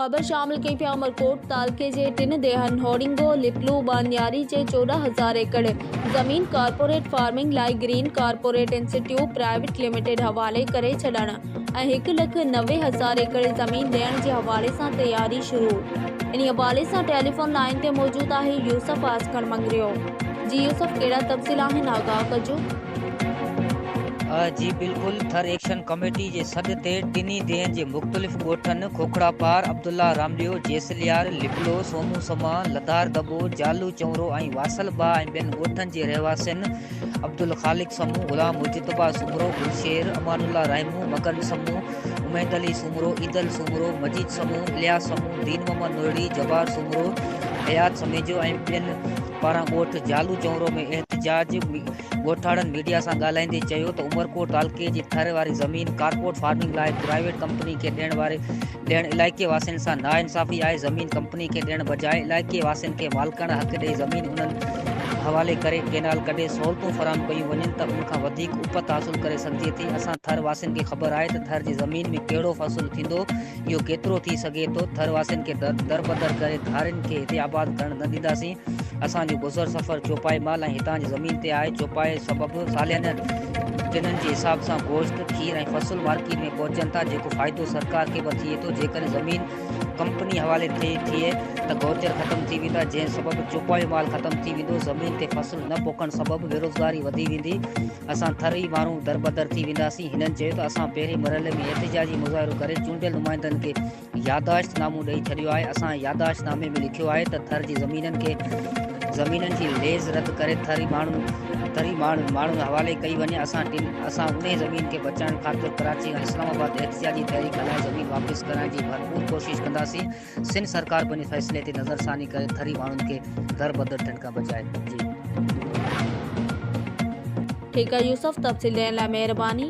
خبر شامل ڪئي پيا عمرڪوٽ تعلقي جي ٽن ديهن هوڙنگو، لپلو، ٻانياري جي 14 هزار ايڪڙ زمين ڪارپوريٽ فارمنگ لاء green corporate institute private limited حوالي ڪري ڇڏڻ ۽ هڪ لک 90 هزار ايڪڙ زمين ڏيڻ جي حوالي سان تياري شروع. انهي حوالي سان ٽيليفون لائين تي موجود آهي يوسف آسکڻ مڱريو. جي يوسف ڪهڙا تفصيل آهن آگاهه ڪجو. جي بلڪل ٿر ايڪشن ڪميٽي جي سڏ تي ٽنهي ديهن جي مختلف ڳوٺن کوکڙا پار، عبدالله رامڏيو، جيسليار، لپلو، سومو سما، لڌار دٻو، جالو چونرو ۽ واسل باهه ۽ ٻين ڳوٺن جي رهواسين عبدالخالق سمون، غلام مجتبيٰ سومرو، گلشير، امان الله رحمون، مگن سمون، اميد علي سومرو، عيدل سومرو، مجيد سمون، الياس سمون، دين محمد نوهڙي، جبار سومرو، حيات سميجو ۽ ٻين پاران ڳوٺ جالو چونرو ۾ احتجاج ڳوٺاڻن ميڊيا سان ڳالهائيندي چيو ته عمرڪوٽ تعلقي جي ٿر واري زمين ڪارپورٽ فارمنگ لاء پرائيويٽ ڪمپني کي ڏيڻ واري ڏيڻ علائقي واسين سان ناانصافي آهي، زمين ڪمپني کي ڏيڻ بجاء علائقي واسين کي مالڪاڻا حق ڏئي زمين انهن حوالي ڪري ڪينال ڪڍي سهولتون فراهم ڪيون وڃن ته ان کان وڌيڪ اپت حاصل ڪري سگهجي ٿي، اسان ٿر واسين کي خبر آهي ته ٿر جي زمين ۾ ڪهڙو فصل ٿيندو اهو ڪيترو ٿي سگهي ٿو، ٿر واسين کي دربدر ڪري ڌارين کي هتي آباد ڪرڻ نه ڏينداسين، اسان جو گذر سفر چوپائي مال ۽ هتان جي زمين تي آهي، چوپائي سبب ساليانه ٽنن جي حساب سان گوشت، کير ۽ فصل مارڪيٽ ۾ پهچن ٿا، جيڪو فائدو سرڪار کي به ٿئي ٿو، جيڪڏهن زمين ڪمپني حوالي ٿئي ته گئوچر ختم ٿي ويندا، جنهن سبب چوپايو مال ختم ٿي ويندو، زمين تي فصل نه پوکڻ سبب بيروزگاري وڌي ويندي. اسان ٿري ماڻهو دربدر ٿي وينداسين، هنن چيو ته اسان پهرين مرحلي ۾ احتجاجي مظاهرو ڪري چونڊيل نمائندن کي ياداشت نامو ڏئي ڇڏيو آهي، اسان ياداشت نامي ۾ لکيو آهي ته ٿر جي زمينن کي زمينن جي ليز رد ڪري ٿري ماڻهن ٿري ماڻهن حوالي ڪئي وڃي، اسان اسان انهي زمين کي بچائڻ خاطر ڪراچي کان اسلام آباد احتجاجي تحريڪ هلائي زمين واپس ڪرائڻ جي ڀرپور ڪوشش ڪنداسين. سنڌ سرڪار پنهنجي فيصلي تي نظرثاني ڪري ٿري ماڻهن کي دربدر ٿيڻ کان بچائي. جي. ٺيڪ آ يوسف تفصيل ڏيڻ لاء مهرباني.